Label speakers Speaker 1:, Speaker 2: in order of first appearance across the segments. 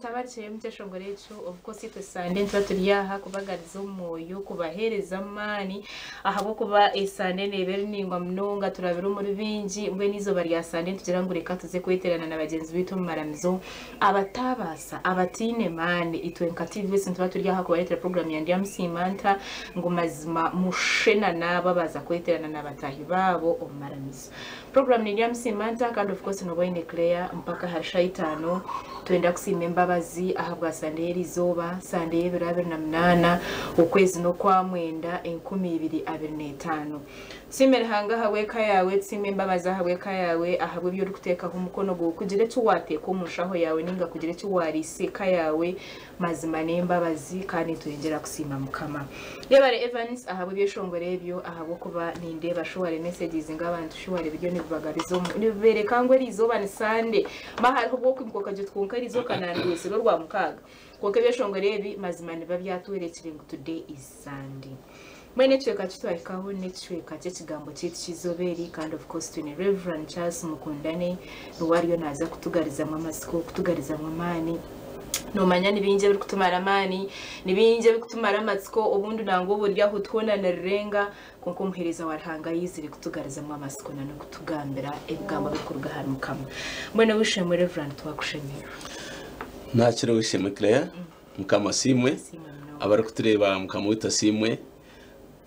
Speaker 1: Mutabarikire mukyeshongoro ekyo. Of course itwe Sande nituba turi aha kubagariza omwoyo, kubaheereza amaani ahabw'okuba esande neeba eri naingwa munonga turabire omuri bingi mbwenu eizooba rya Sande nitugira ngu reka tuze kweteerana na bagyenzi baitu omu maramizo abataabaasa, abataine maani. Itwe nka TVS nituba turi aha kubareetera puroguraamu ya Ndyamusiima Nta ngu mazima mushe na n'abo abaaza kweteerana na bataahi baabo omu maramizo. Puroguraamu ni Ndyamusiima Nta kandi of course nooba oine Claire mpaka ahari shaaha itaano. Twenda kusiima embabazi ahabwa Sande y'erizooba, Sande y'ebiro 28 okwezi n'Okwamwenda 2025. Tusiime Ruhanga ahabw'eka yaawe, tusiime embabazi ahabw'eka yaawe, ahabw'ebi orikuteekaho omukono gwawe kugira eki waateeka omu nshaho yaawe nainga kugira eki waariisa eka yaawe, mazima n'embabazi kandi nitweyongyera kusiima Mukama. Yebare Evans ahabw'ebyeshongoro ebyo ahabw'okuba nindeeba shuware messages ngu abantu shuware biriyo nibibagariza omu nibibeereka ngu eriizooba ni Sunday. Ma hariho obu okwimuka okagira oti kwonka eriizooba ka nandwetsire Orwamukaaga. Kwonka ebyeshongoro ebi mazima nibiba byatworekire ngu today is Sunday. Mbwenu ekicweka ki twahikaho n'ekicweka ky'ekigambo kyaitu ky'eizooba eri kandi of course twine Rev. Charles Mukundane niwe ariyo naaza kutugarizamu amatsiko, kutugarizamu amaani. Noomanya ni bingi ebirikutumara amaani, ni bingi ebirikutumara amatsiko obundi nangwa obu ori aho twona nirirenga kwonka omuheereza wa Ruhanga yaizire kutugarizamu amatsiko na n'okutugambira ebigambo ebirikuruga ahari Mukama. Mbwenu ow'eishe-emwe Rev. Twakushemererwa.
Speaker 2: Naakira ow'eishe-emwe Claire. Mukama asiimwe.
Speaker 1: Asiimwe munonga.
Speaker 2: Abarikutureeba Mukama waitu asiimwe.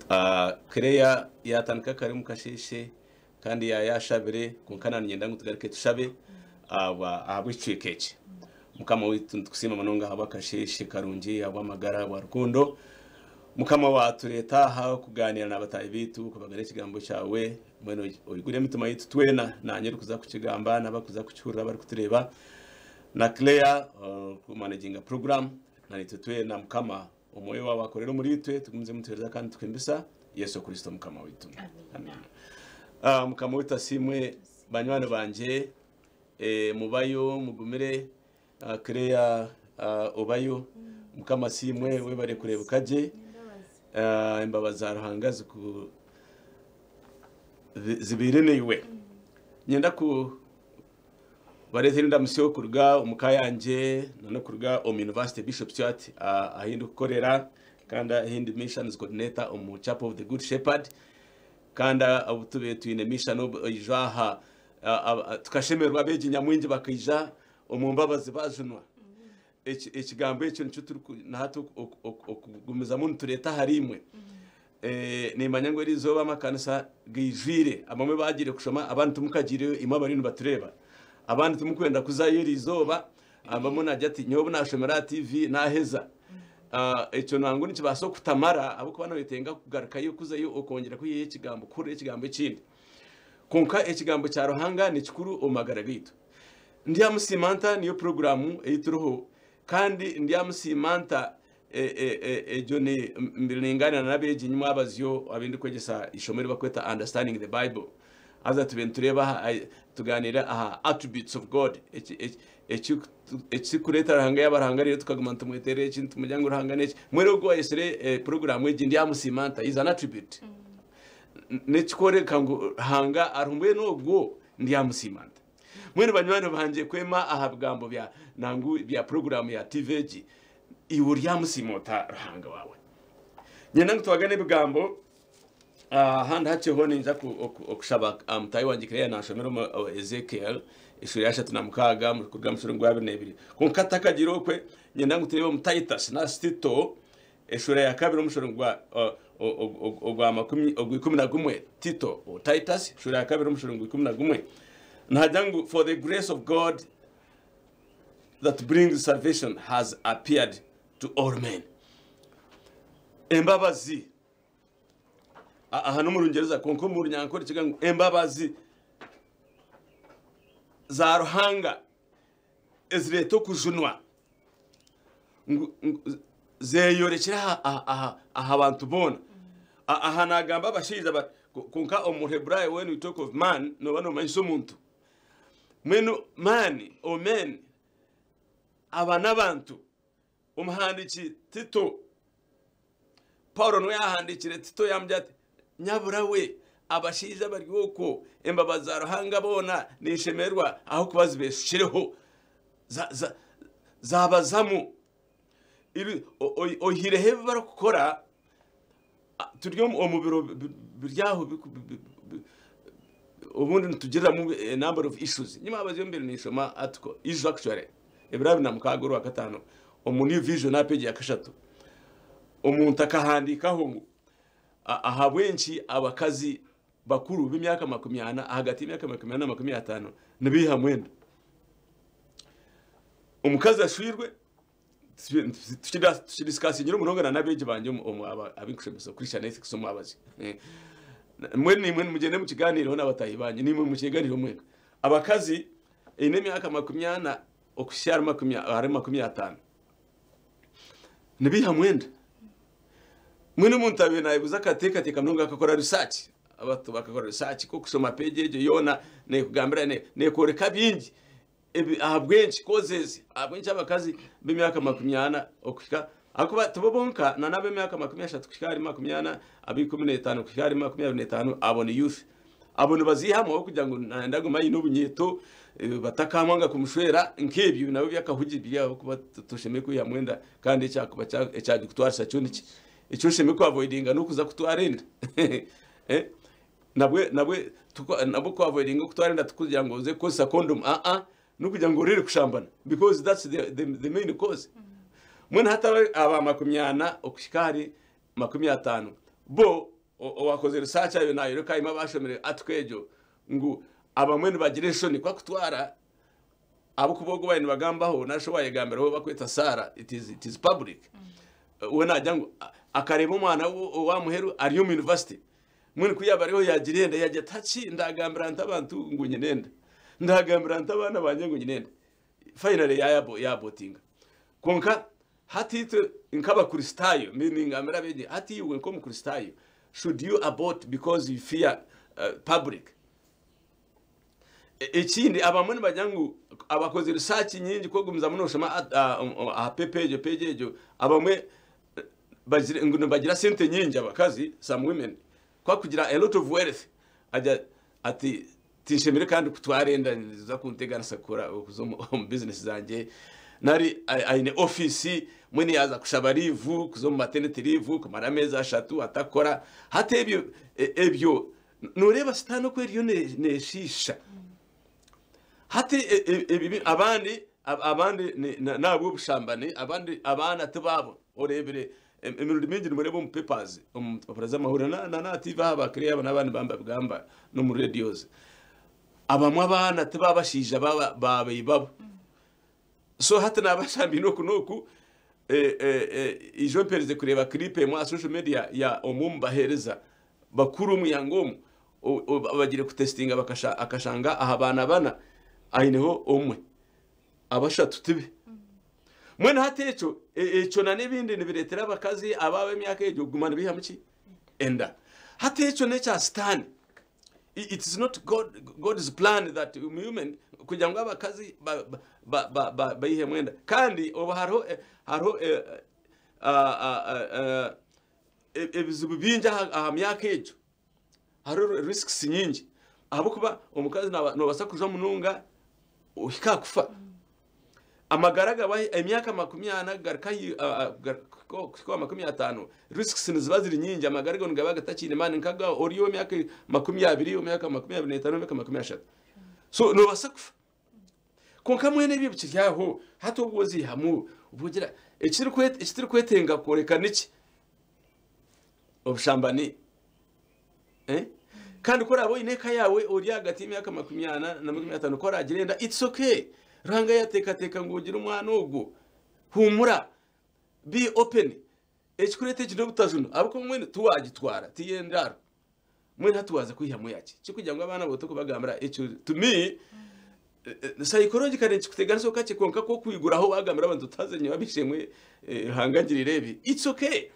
Speaker 2: Ah, Claire yaatandika kare omu kasheeshe kandi yaayashabire kwonka na niinyenda ngu tugaruke tushabe ahabwa ahabw'ekicweka eki. Mukama waitu nitukusiima munonga ahabw'akasheeshe karungi, ahabw'amagara, ahabwa rukundo. Mukama waatureeta aha kugaaniira na bataahi baitu, kubagana ekigambo kyawe. Mbwenu oigure emitima yaitu twena, naanye orikuza kukigamba n'abarikuza kukihurira abarikutureeba. Na Claire orikumaneginga puroguramu, naitwe twena Mukama Omwoyo waawe akorere omuriitwe, tugumizemu nituheereza kandi nituhimbisa Yesu Kristo Mukama waitu.
Speaker 1: Amiina.
Speaker 2: Ah, Mukama waitu asiimwe banywani bangye eh, mubayo mugumire. Ah, Claire ah, obayo Mukama asiimwe webare kureebeka gye. Ah, embabazi za Ruhanga ziku zi- zibaire naiwe. Nyenda ku Bareetera endamutsyo kuruga omu ka yangye n'okuruga omu University Bishop Stuart ahu ndikukorera kandi ahu ndi missions coordinator omu Chapel of the Good Shepherd kandi obu tubaire twine mission oija aha tukashemererwa abeegi nyamwingi bakaija omu mbabazi baajunwa. Ekigambo ekyo nikyo turi na hati okugumizamu nitureeta ahariimwe. Nimanya ngu eriizooba amakanisa gaijwire, abamwe baagiire kushoma abandi timukagiireyo imwe abariyo nibatureeba. Abandi timukwenda kuzayo eriizooba, abamwe naagira ati nyowe obu naashomera aha TV naaheza. Ekyo nangwa nikibaasa okutamara ahabw'okuba nooyetenga kugarukayo kuzayo okongyera kwihayo ekigambo kuhurira ekigambo ekindi. Kwonka ekigambo kya Ruhanga ni kikuru omu magara gaitu. Ndyamusiima nta niyo puroguraamu ei turiho kandi ndyamusiima nta egyo ni ningaanira n'abeegi nyimwabazyo abu ndikwegyesa eishomo eri barikweta Understanding the Bible. Haza tube nitureeba aha tugaaniire aha attributes of God ekirikureetera Ruhanga yaaba Ruhanga reero tukaguma nitumweterera eki nitumugira ngu Ruhanga n'eki. Mbwenu ogwo owayetsire puroguraamu egi ndyamusiima nta is an attribute. N'ekikworeka ngu Ruhanga ariho mbwenu ogwo ndyamusiima nta. Mbwenu banywani bangye kwema aha bigambo bya nangu bya puroguraamu ya TV egi, iwe oryamusiima ota Ruhanga waawe? Nyenda ngu twagane ebigambo ahandi hakyeho ninza okushaba mutaahi wangye Claire nanshomera omu Ezekiel eshuura ya 36 kuruga omu mushoro gwa 22. Kwonka tutakagiire okwe, nyenda ngu tureebe omu Titus nari Tito eshuura ya 2 omushoro gwa ogwa makumi ogwa 11 Tito or Titus eshuura ya 2 omushoro gwa 11 nihagira ngu for the grace of God that brings salvation has appeared to all men. Embabazi aha n'omu Rungyereza kwonka omu Runyankore kigira ngu embabazi za Ruhanga ezireeta okujunwa ngu zeeyorekire aha bantu boona. Aha naagamba abashaija kwonka omu Ruheburaayo when we talk of man nooba noomanyisa omuntu. Mbwenu man or men aba n'abantu. Omuhandiiki Tito, Paulo niwe yaahandiikire Tito yaamugira ati, Nyabura we, abashaija abari okwo, embabazi za Ruhanga boona ninshemererwa ahabw'okuba zibeeshukireho. Zabazamu. Oihireho ebi barikukora, turi omu biro biri aho obundi nitugiriramu a number of issues. Nyima abaziyo mbaire ninshoma article, issue actually, ebiro 26 Orwakataano omu New Vision aha page ya kashatu, omuntu akahandiikaho ngu ahabw'enki abakazi bakuru b'emyaka 40, ahagati y'emyaka 40 na 50 nibaihamu enda. Omukazi ashwirwe, tukidisikasingira munonga na n'abeegi bangye abinkushomesa Christian Ethics omu abazi. Mbwenu naimwe mugyende mukiganiireho n'abataahi banyu, naimwe mukyeganireho mwenka. Abakazi eine emyaka 40 okuhitsya ahari 50 nibaihamu enda. Mbwenu omuntu abaire naayebuuza akateekateeka munonga akakora research, abantu bakakora research nk'okushoma page egyo yoona neekugambira neekworeka bingi ebi ahabw'enki causes ahabw'enki abakazi b'emyaka 40 okuhika ahakuba tibo bonka na n'ab'emyaka 30 kuhika ahari 40 ab'ikumi n'etaano kuhika ahari 25 abo ni youth abo nibaziihamu ahabw'okugira ngu nayenda agume aine obunyeeto batakamwanga kumushwera nk'ebyo nabyo by'akahugi biri ahabw'okuba toshemereire kwihamu enda kandi ekyakuba ekyagikutwarisa kyo niki eki oshemereire ku avoidinga n'okuza kutwara enda Nabwe nabwe nabwe ku avoidinga okutwara enda tikugira ngu oze kukozesa condom aa n'okugira ngu orere kushambana because that's the main cause. Mbwenu hati aba 40 okuhika ahari 50 bo owakozire research ayo nayoreka haine abashomire article egyo ngu abamwe nibagira enshoni ku akutwara ahabw'okuba ogwo baabaire nibagambaho nari shi owaayegambiraho ou barikweta Sarah it is, it is public we naagira ngu akareeba omwana we ow'aha muheru ari omu university mbwenu ku yaaba ariho yaagira enda yaagira ati hati ndagambira nta abantu ngu nyine enda ndagambira nta abaana bangye ngu nyine enda finally yaabotinga kwonka hati itwe nk'abakristaayo ningambira abeegi hati iwe nk'omukristaayo should you abort because you fear public Ekindi abamwe nibagira ngu abakoze research nyingi ku ogumizamu noshoma aha paper egyo page egyo abamwe bagire ngu nibagira sente nyingi abakazi some women ku akugira a lot of wealth agira ati tinshemereire kandi kutwara enda niza kunteganisa kukora kuza omu business zangye nari aine office mbwenu yaaza kushaba leave kuza omu maternity leave kumara ameezi ashatu atakora hati ebyo ebyo Nooreeba Sitaane oku eriyo neeshiisha. Hati ebibi abandi abandi n'ahabw'obushambani abandi abaana ti baabo. Oreebire emirundi mingi nimureeba omu papers omu mpapura z'amahurire na n'aha TV aha ba Claire aba n'abandi nibaba nibabigamba n'omu radios. Abamwe abaana ti b'abashaija baabaibabo. So hati naaba nshambire oku n'oku, ijo mperize kureeba clip emwe aha social media ya omwe omu baheereza bakuru omu ihanga omu, bagiire kutesitinga akashanga aha baana bana aineho omwe, abashatu tibe. Mbwenu hati ekyo, ekyo na n'ebindi nibireetera abakazi aba ab'emyaka egyo kuguma nibaihamu ki? Enda. Hati ekyo n'ekya Sitaane. It is not God, God's plan that women kugira ngu abakazi baihemu enda kandi obu hariho eh, hariho eh, ah, eh, ebizibu bingi aha myaka egyo hariho risks nyingi ahabw'okuba omukazi noobaasa kujwa munonga ohika aha kufa Amagara gaba emyaka 40 kugaruka kuhika aha 50 risks niziba ziri nyingi amagara gawe nigaba gatakiine maani nkaga ori ow'emyaka 20 ow'emyaka 25 ow'emyaka 30 so noobaasa kufa kwonka mbwenu ebyo bikiri aho hati obu oziihamu obu ogira eki turikwetenga kworeka niki obushambani Eh? Kandi ku oraabe oine eka yaawe ori ahagati y'emyaka 40 na 50 ku oraagira enda it's okay. Ruhanga yaateekateeka ngu ogire omwana ogwo. Huumura. Be open. Ekikureeta eki n'obutajuna ahabw'okuba mbwenu tiwaagitwara tiyo endaaro. Mbwenu hati waaza kwihamu yaki? Kikugira ngu abaana baawe tokubagambira ekyo to me psychologically nikikuteganisa okakye kwonka ku okwiguraho waagambira abantu oti haza nyowe ab'eishe-emwe Ruhanga angiriire ebi it's okay.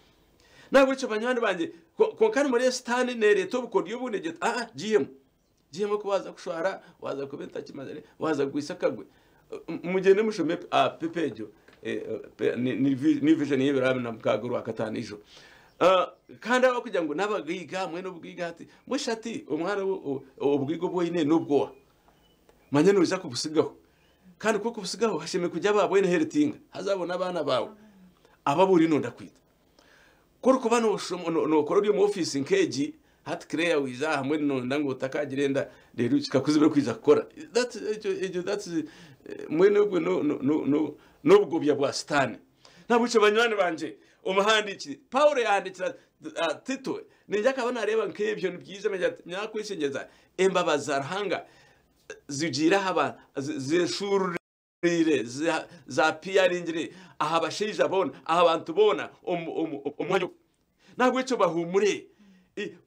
Speaker 2: Nahabwekyo banywani bangye, kwonka nimureeba sitaane neereeta obukodyo obundi egira eti aa giihemu, giihemu oku waaza kushwara, waaza kuba entakimazire, waaza kugwisa akagwe. Mugyende mushome aha pepa egyo, New Vision y'ebiro 26 Orwakataano ijo. Kandi abarikugira ngu n'abagaiga mbwenu obugaiga hati, mbwenu shi hati omwana obugaiga obu oine n'obw'oha? Manya noija kubutsigaho. Kandi ku okubusigaho hashemereire kujya aba inheritinga haza abo n'abaana baawe aba ori noyenda kwita. Ku orikuba nookora ori omu ofiisi nk'egi hati Claire waija aha mbwenu noyenda ngu otakagira enda reero kikakuzibira kwija kukora. Ekyo that's mbwenu obwo n'obugobya bwa sitaane. Nahabwekyo banywani bangye omuhandiiki Paulo yahandiikira Tito naija akaba naareeba nk'ebyo nibyija naagira ati naakweshengyereza embabazi za Ruhanga zigiire aha bantu zeshuururiire zapiyaringire aha bashaija boona aha bantu boona omu mwanya ogu. Nahabwekyo bahuumure.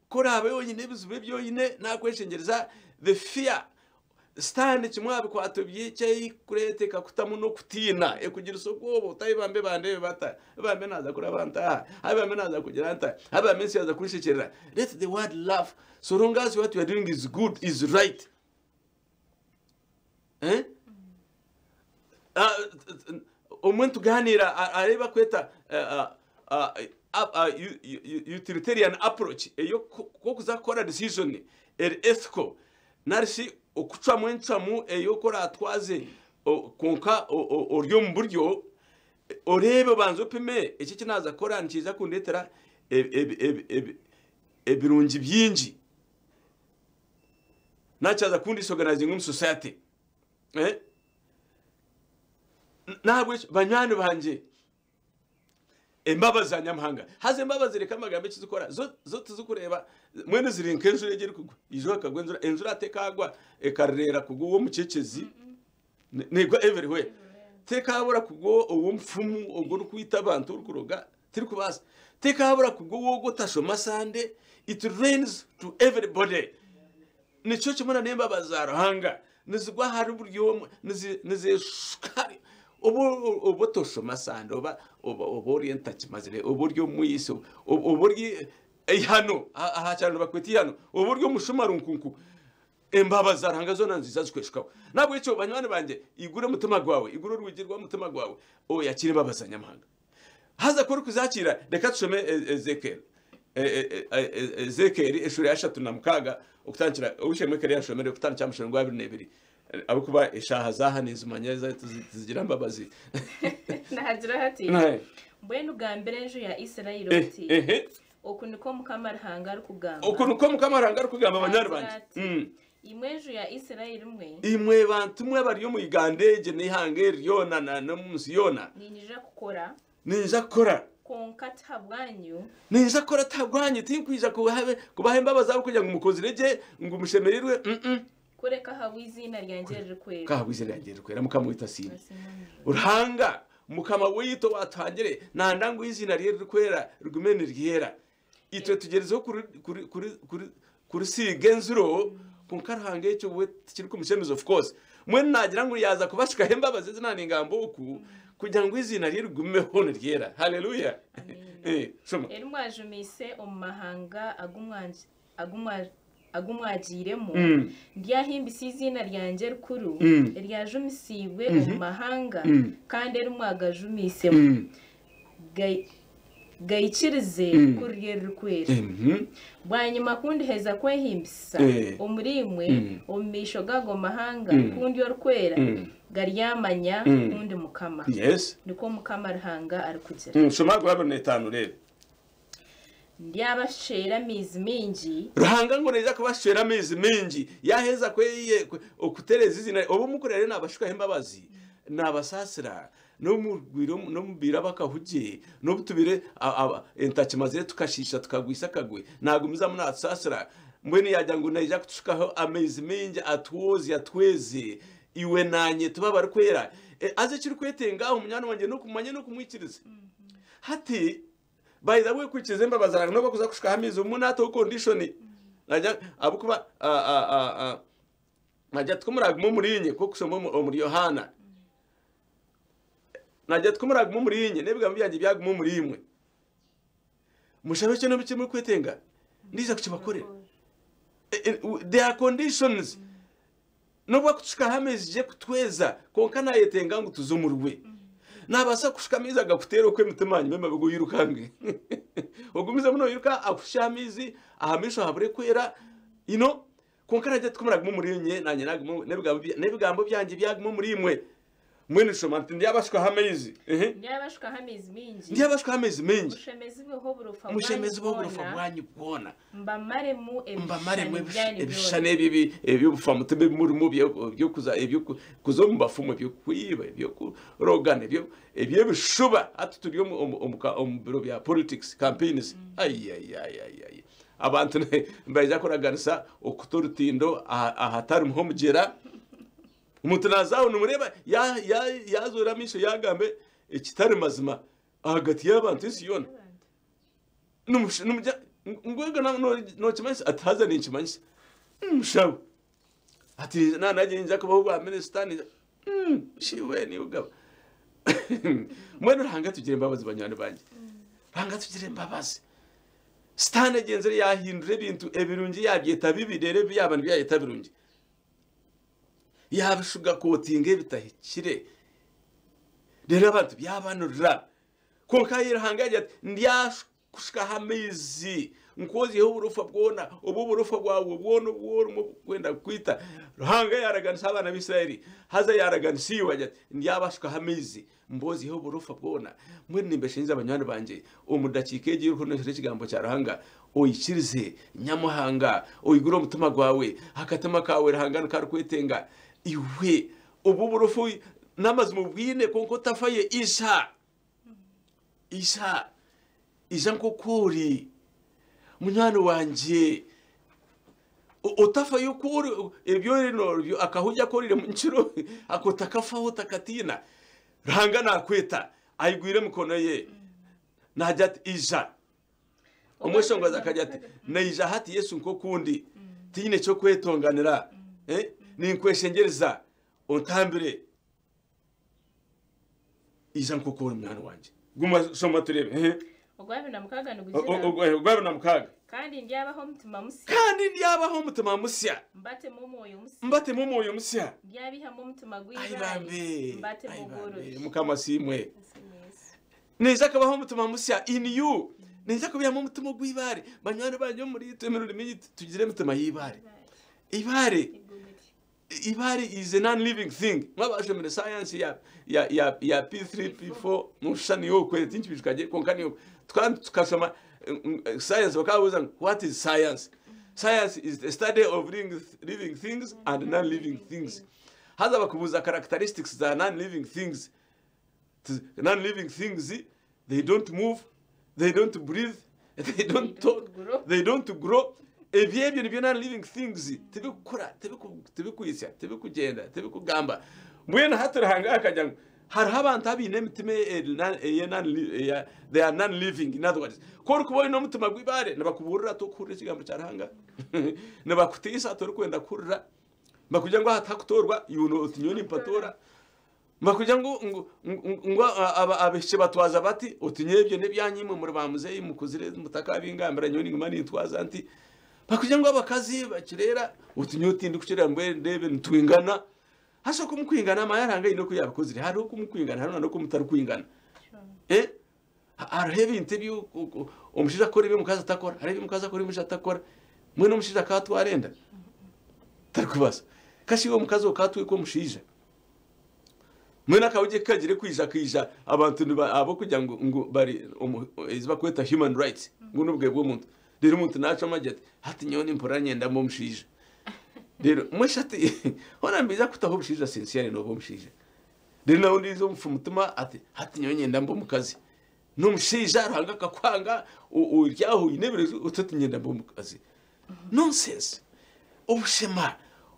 Speaker 2: Ku oraabe oine ebizibu ebi oine nakweshengyereza the fear Sitaane kimwe aha bikwato bye eki erikureeta ekakutamu n'okutiina, ekugirisa obwoba oti ahi bambe bandeebe bata, ahi bambe naaza kuraba nta, ahi bambe naaza kugira nta, ahi bambe ensi yaaza kunshekyerera. Let the world laugh so long as what you are doing is good, is right. Eh? Ah, omwe nitugaaniira areeba kweta utilitarian approach ey'okuza kukora decision eri ethical nari shi okucwamu encwamu ey'oku oraatwaze kwonka ori omu buryo, oreebe obanze opime eki eki naaza kukora nikiija kundeetera ebirungi bingi nari kyaza kundisorganizinga omu society. N'ahabw'ekyo banywani bangye, Embabazi za Nyamuhanga. Haza embabazi reka mbagambe eki zikora. Zo, zo tizikureeba, mbwenu ziri nk'enjura egi erikugwa. Ijo hakagwa enjura, enjura tekaagwa ekareera kugwa ow'omukyekezi. Neegwa everywhere. Tekaabura kugwa ow'omufumu ogwo orikwita abantu orikuroga, terikubaasa. Tekaabura kugwa ow'ogwo otashoma Sande. It rains to everybody. Nikyo kimwe na n'embabazi za Ruhanga nizigwa ahari buri omwe, nizeeshuka oba oba otoshoma sande oba oba oba ori entakimazire oba ori omwisi oba ori eihano aha kyaro nibakweta eihano oba ori omushuma runkunku embabazi za Ruhanga zoona niziija zikweshukaho. N'ahabw'ekyo banywani bangye igura omutima gwawe, igura orwigi rw'omutima gwawe oyakire embabazi za Nyamuhanga. Haza ku orikuzakiira, reka tushome Ezekieli. Ezekieli eshuura ya 36 okutandikira ow'eishe-emwe Kelly yashomire okutandikira aha mushoro gwa 22 ahabw'okuba eshaaha zaaha ninzimanya tizigira mbabazi.
Speaker 1: Nahagira hati, Mbwenu gambira enju ya Isiraeli oti, Oku nikwo Mukama Ruhanga arikugamba.
Speaker 2: Oku nikwo Mukama Ruhanga arikugamba banywani bangye.
Speaker 1: Imwe nju ya Isiraeli mwe.
Speaker 2: Imwe bantu mwe abari omu Uganda egi n'eihanga eri ryona n'omu nsi yoona.
Speaker 1: Niinyija kukora.
Speaker 2: Niinyija kukora.
Speaker 1: Kwonka ti habwanyu.
Speaker 2: Niinyija kukora ti habwanyu, tinkwija kubaha embabazi ahabw'okugira ngu mukozire gye, ngu mushemereirwe, mm.
Speaker 1: Kureka ahabw'eiziina ryangye eririkwera.
Speaker 2: Kureka ahabw'eiziina ryangye eririkwera. Mukama waitu asiimwe. Ruhanga, Mukama waitu owaatuhangire, nayenda ngu eiziina rye eririkwera rigume niryera. Itwe tugyerizeho kurisiiga enziro, kwonka Ruhanga ekyo we tikirikumushemeza of course. Mbwenu naagira ngu yaaza kubashukaho embabazi ezi naaningamba oku, kugira ngu eiziina rye rigumeho niryera. Haleluya!
Speaker 1: Shoma. Eri mwajumiise omu mahanga agu mwagiiremu, ndyahimbisa eiziina ryangye erikuru, eryajumisiibwe omu mahanga, kandi eri mwagajumiisemu. Gaikirize ku riri eririkwera. Bwanyima ku ndiheza kwehimbisisa omuriimwe omu maisho g'ago mahanga ku ndi orikwera, garyamanya ku ndi Mukama. Nikwo Mukama Ruhanga arikugira.
Speaker 2: Shoma gwa 25 oreebe.
Speaker 1: Ndyabashukyera amaizi maingi.
Speaker 2: Ruhanga ngu naija kubashukyera amaizi maingi. Yaaheza okutereeza eiziina rye, obu mukureba naabashukaho embabazi, naabasaasira, n'omu baire abakahugye, n'obu tubaire entakimazire tukashiisha tukagwisa akagwe, naagumizamu naatusaasira. Mbwenu yaagira ngu naija kutushukaho amaizi maingi atwozye, atweze, iwe naanye tube abarikwera. Haza ekirikwetenga aho munywani wangye n'okumanya n'okumwikiriza. Hati By the way kwikiriza embabazi za Ruhanga n'obu kuza kushukaho amaizi obumwe naataho condition nagira ahabw'okuba nagira ati ku muraaguma omuriinye nk'okushoma omuri Yohaana nagira ati ku muraaguma omuriinye n'ebigambo byangye byaguma omuriimwe mushabe kyona eki murikwetenga ndiija kukibakorera. There are conditions. N'obu akutushukaho amaizi gye kutweza, kwonka naayetenga ngu tuze omuri we. Naabaasa kukushuka amaizi agakuteere okwo emitima hanyima emabega oirukange. Ogumizemu noiruka akushukye amaizi aha maisho habure kwera, you know. Kwonka naagira ati ku muraaguma omuriinye, naanye naaguma, n'ebigambo byangye byaguma omuriimwe. Mbwenu shoma nti ndyabashukaho amaizi. Ehe.
Speaker 1: Ndyabashukaho amaizi maingi.
Speaker 2: Ndyabashukaho amaizi maingi.
Speaker 1: Mushemezibweho oburofa bwanyu
Speaker 2: Mushemezibwe oburofa
Speaker 1: bwona,
Speaker 2: bwanyu bwona.
Speaker 1: mbamaremu
Speaker 2: Mbamaremu
Speaker 1: ebishushani byanyu
Speaker 2: ebishushani
Speaker 1: byona.
Speaker 2: ebi eby'obufamutima ebi murimu eby'okuza eby'okuza omu bafumu, eby'okwiba, eby'okurogana, eby'ebishuba. Hati turi omu biro bya politics, campaigns. Aiaiaiaiai. Abantu nibaija kuraganisa okuta orutindo ahatarimu omugyera. Omuntu naaza aho nimureeba yaazoora amaisho yaagamba ekitari mazima ahagati y'abantu ensi yoona. Ngu ego nookimanyisa? Ati haza ninkimanyisa. Mushawe ati naanye niinyija kubaho obwa minisita. Shi iwe niiwe ogaba. Mbwenu Ruhanga atugirire embabazi banywani bangye. Ruhanga atugirire embabazi. Sitaane agyenzire yaahindura ebintu ebirungi yaabyeta bibi reero ebibi yaaba nibyo yaayeta birungi. Yaabishugakotinga ebitahikire reero abantu byabanurira. Kwonka ahi Ruhanga yaagira ati, Ndyakushukaho amaizi, nkwozyeho oburofa bwona, obu oburofa bwawe bwona obu orimu obukwenda kukwita. Ruhanga yaaraganisa abaana ba Israeli, haza yaaraganisa iwe agira ati, Ndyabashukaho amaizi, mboozyeho oburofa bwona. Mbwenu nimbeshengyeza banywani bangye, omu dakiika egi ei oriho noohurira ekigambo kya Ruhanga, oikirize Nyamuhanga, oigure omutima gwawe, akatima kaawe Ruhanga niko arikwetenga. Iwe obu oburofa n'amazima obwine kwonka otafayo, ija. Ija, ija nk'oku ori, munywani wangye. Otafayo oku ori, ebi ori n'oryo, akahugye aku oriire mukiro, ako otakafaho otakatiina. Ruhanga naakweta, aigwire emikono ye, naagira ati, Ija. Omweshongozi akagira ati, Naija hati Yesu nk'oku ndi, tiinyine ky'okwetonganira, ninkweshengyereza ontambire. Ija nk'oku ori munywani wangye. Guma shoma tureebe. Ehe.
Speaker 1: Ogwabiri na mukaaga nigugira.
Speaker 2: Ogwabiri na mukaaga.
Speaker 1: Kandi ndyabaha omutima musya.
Speaker 2: Kandi ndyabaha omutima musya.
Speaker 1: Mbatemu omwoyo musya.
Speaker 2: Mbatemu omwoyo musya.
Speaker 1: Ndyabihamu omutima
Speaker 2: Ai
Speaker 1: gw'eibaare,
Speaker 2: bambe.
Speaker 1: mbatemu
Speaker 2: Ai bambe.
Speaker 1: ogworobi.
Speaker 2: Mukama asiimwe.
Speaker 1: Asiimwe Yesu.
Speaker 2: Naija kubaha omutima musya in you. Naija kubihamu omutima ogw'eibaare. Banywani bangye omuri itwe emirundi mingi tugira emitima y'eibaare. Eibaare.
Speaker 1: Egumire.
Speaker 2: Eibaare is a non living thing. Mwaba bashomire science ya ya ya ya P3 P4 noshusha niyo okwe tinkibijuka gye kwonka niyo tukaba tukashoma science bakababuuza ngu what is science? Science is the study of living, living things and non living things. Haza bakubuuza characteristics za non living things. Non living things they don't move, they don't breathe, they don't talk, they don't grow. Ebyo ebyo nibyo non living things tibikukura, tibikwitsya, tibikugyenda, tibikugamba. Mbwenu hati Ruhanga akagira ngu hariho abantu abaine emitima eya they are non living in other words. Ku orikuba oine omutima gw'eibaare nibakubuurira tokuhurira ekigambo kya Ruhanga, nibakutiisa torikwenda kuhurira, nibakugira ngu aha tihakutoorwa iwe oti nyowe nimpatoora. Nibakugira ngu ngu ngu abaishiki batwaza bati, oti nyowe ebyo n'ebyanyu imwe muri ba muzeeyi mukuzire mutakabingambira nyowe ninguma nintwaza nti. Bakugira ngu abakazi bakireera, oti nyowe tindikukireera mbwenu ndeebe nitwingana. Haza oku mukwingana manya Ruhanga aine oku yaabikozire, hariho oku mukwingana hariho n'oku mutarikwingana. Hariho ebintu ebi omushaija akukora ebi omukazi atakora, hariho ebi omukazi akora ebi omushaija atakora. Mbwenu omushaija akaatwara enda? Tarikubaasa. Kashi iwe omukazi okaatwikwa omushaija? Mbwenu akahugye kukagire kwija kaija abantu ahabw'okugira ngu ngu bari omu ezi barikweta human rights ngu n'obugabe bw'omuntu. Reero omuntu naacwamu agira ati hati nyowe nimpurira niinyenda mbe omushaija. Reero mbwenu shi hati hoona nibaija kukutaho obushaija sincerely nooba omushaija. Reero nawe ondiijo omufu mutima ati hati nyowe niinyenda mbe omukazi. N'omushaija Ruhanga akakuhanga ori aho oine ebireju oti hati niinyenda mbe omukazi. Nonsense! Obushema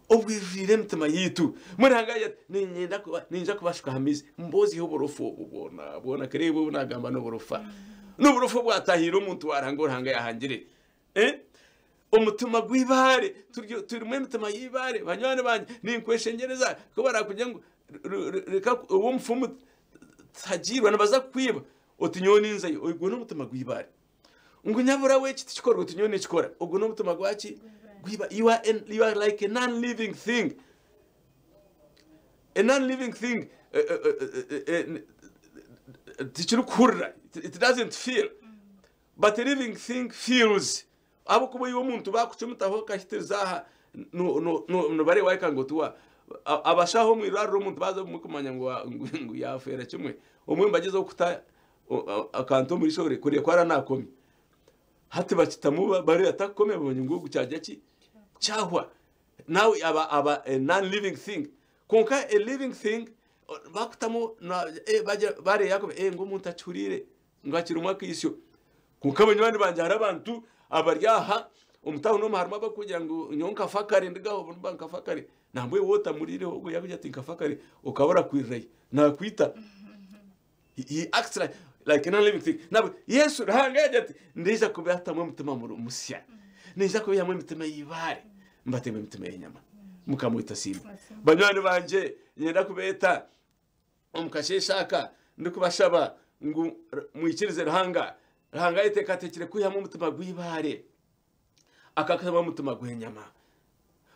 Speaker 2: obwijwire emitima yaitu. Mbwenu Ruhanga yaagira ati, niinyenda kuba, niinyija kubashukaho amaizi, mboozyeho oburofa obu bwona bwona. Reeba obu naagamba n'oburofa. N'oburofa obwatahiire omuntu wa Ruhanga ou Ruhanga yaahangire. Eh? Omutima gw'eibaare, turi, turimu emitima y'eibaare. Banywani bangye, ninkweshengyereza, ku barakugira ngu reka ow'omufumu tagiirwa, nibaza kukwiba, oti nyowe ninzayo, ogwo n'omutima gw'eibaare. Ngu nyabura we eki tikikorwa oti nyowe nikikora ogwo n'omutima gwaki gwiba you are, an, you are like a non-living thing a non-living thing tikirikuhurira it doesn't feel but a living thing feels ahabw'okuba iwe omuntu bakucumitaho okahitiriza aha nibareeba waikanga oti wa Abashaho omu irwariro omuntu baza obumwe kumanya ngu yafeera kimwe, obumwe nibagyezaho kuta akantu omu riisho kureba ku araba nakomya. Hati bakitamu bareeba atakukomya bamanya ngu ogu kyagya ki? Kyahwa. Nawe aba a non living thing. Kwonka a living thing bakutamu bareeba yakomya, ngu omuntu akihuriire ngu akirimu akaisyo. Kwonka banywani bangye hariho abantu abari aha omu tawuni omu harimu abarikugira ngu nyowe nkafa kare ndigaho obu mba nkafa kare. Nambwenu waaba otamuriireho ogwo yaakugira ati nkafa kare okaba orakwirirayo naakwita. He acts like, like a non-living thing. Nabwe Yesu Ruhanga yagira ati ndaija kubatamu omutima musya. Ninja kubihamu emitima y'eibaare mbatemu emitima y'enyama. Mukama waitu asiimwe. Banywani bangye niinyenda kubeeta omu kasheeshe aka ndikubashaba ngu mwikirize Ruhanga. Ruhanga ayeteekateekire kwihamu omutima gw'eibaare akakutamu omutima gw'enyama.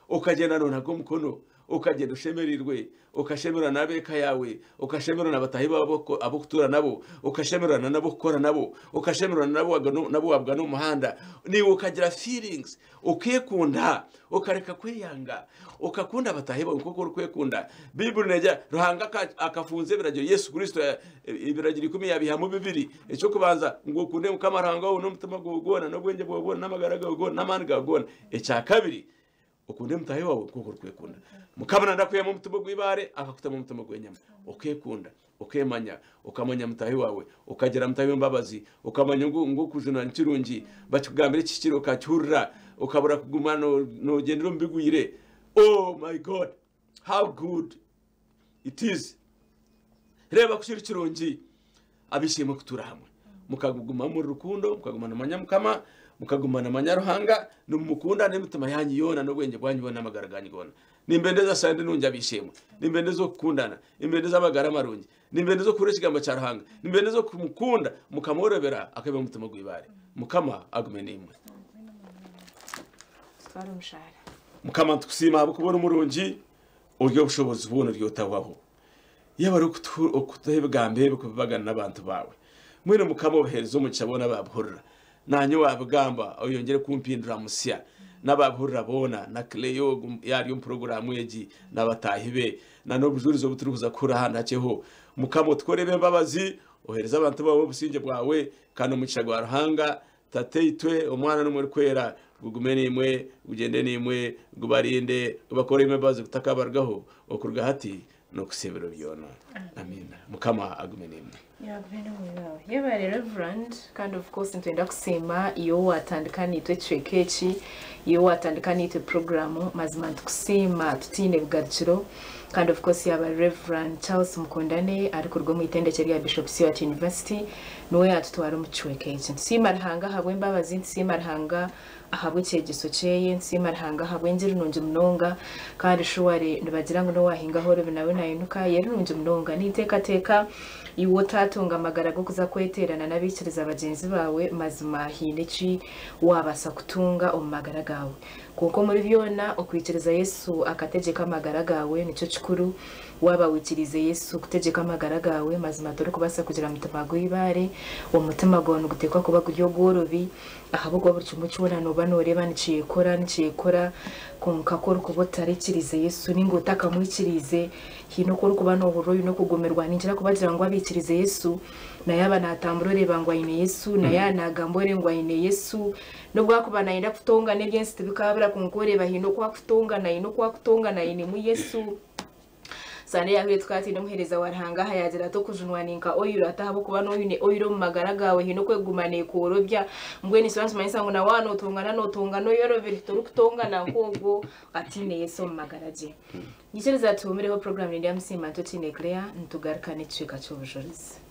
Speaker 2: Okagyenda noonaga omukono, okagyenda oshemereirwe, okashemererwa n'ab'eka yaawe, okashemererwa na bataahi baawe ab'okutuura nabo, okashemererwa na n'ab'okukora nabo, okashemererwa n'abu waabugana omu muhanda, naiwe okagira feelings, okeekunda, okareka kweyanga, okakunda bataahi baawe nk'oku orikwekunda. Baiburi neegira Ruhanga akafunza ebiragiro, Yesu Kristo ebiragiro ikumi yaabiihamu bibiri. Eky'okubanza ngu okunde Mukama Ruhanga waawe n'omutima gwawe gwona, n'obwengye bwawe bwona, n'amagara gaawe goona, n'amaani gaawe goona. Ekya kabiri, okunde mutaahi waawe nk'oku orikwekunda. Mukama nayenda kwihamu omutima ogw'ibaare akakutamu omutima ogw'enyama. Okeekunda, okeemanya, okamanya mutaahi waawe, okagira mutaahi waawe embabazi, okamanya ngu okujunwa ni kirungi, bakikugambira ekihikire okakihurira, okabura kuguma noogyendera omu bigwire. Oh my God! How good it is! Reeba ku kiri kirungi ab'eishe-emwe kutuura hamwe, mukaguma muri rukundo, mukaguma nimumanya Mukama, mukaguma nimumanya Ruhanga, nimumukunda n'emitima yaanyu yoona n'obwengye bwanyu bwona n'amagara gaanyu goona. Nimbendeza sande nungi ab'eishe-emwe, nimbendeza okukundana, nimbendeza amagara marungi, nimbendeza okuhurira ekigambo kya Ruhanga, nimbendeza okumukunda mukamworobera akaiba omutima gw'eibaare. Mukama agume naimwe.
Speaker 1: Tutware omushaara.
Speaker 2: Mukama nitukusiima ahabw'okuba ori murungi, ori obushoboorozi bwona ori otahwaho. Yebare okutuha ebigambo ebi kubibagana n'abantu baawe. Mbwenu Mukama obiheereze omugisha boona abaabihurira. Naanye owaabigamba oyongyere kumpindura musya. N'abaabihurira boona, na Claire ogu yaari omu puroguraamu egi na bataahi be, na n'obujurizi obu turikuza kuhurira ahandi hakyeho. Mukama otukorere embabazi, oheereze abantu baawe obusingye bwawe, kandi omugisha gwa Ruhanga Tataitwe, Omwana n'Omurikwera gugume naimwe, gugyende naimwe, gubarinde, gubakorere embabazi gutakabarugaho okuruga hati n'okuhitsya ebiro byona. Amiina. Mukama agume naimwe.
Speaker 1: Agume n'omwoyo waawe. Yebare Reverend, kandi of course nitwenda kusiima iwe owatandika naitwe ekicweka eki, iwe owatandika naitwe puroguramu, mazima nitukusiima tutaine bugarukiro. Kandi of course yaaba Rev. Charles Mukundane arikuruga omu itendekye rya Bishop Stuart University niwe yaatutwara omu kicweka eki. Nitusiima Ruhanga ahabw'embabazi, nitusiima Ruhanga ahabw'ekyegyeso kyeye, nitusiima Ruhanga ahabw'engiri nungi munonga kandi surely nibagira ngu n'owaahinga ahoorobi nawe nainuka, yeri nungi munonga. Ninteekateeka iwe otaatunga amagara g'okuza kweteerana n'abaikiriza bagyenzi baawe mazima haine eki waabaasa kutunga omu magara gaawe. Kwonka omuri byona, okwikiriza Yesu akategyeka amagara gaawe nikyo kikuru. Waaba waikiriize Yesu kutegyeka amagara gaawe, mazima torikubaasa kugira mutima gw'eibaare. Omutima gwawe niguteekwa kuba guri ogworobi, ahabw'okuba buri kimwe kyona nooba nooreeba nikyekora, nikyekora. Kwonka ku orikuba otaraikiriize Yesu nainga otakamwikiriize, haine oku orikuba noohurira oine okugumirwa. Ninkira kubagira ngu abaikiriize Yesu, na yaaba naatambura oreeba ngu aine Yesu, na yaaba naagamba oreeba ngu aine Yesu. N'obu akuba naayenda kutongana eby'ensi tibikaabura kwonka oreeba haine oku akutongana, haine oku akutongana ainemu Yesu. Sande eyaahweire tukaba twine omuheereza wa Ruhanga aha yaagira ati okujunwa ni nka oyiro ati ahabw'okuba n'oine oyiro omu magara gaawe haine oku ekuguma neekworobya. Mbwenu nikiba nikimanyisa ngu na waaba nootongana nootongana oyorobire torikutongana nk'ogwo ataine Yesu omu magara gye. Nyikiriza tuhumireho puroguraamu Nindeeba Musiima Ntokiine Claire nitugaruka n'ekicweka ky'obujurizi.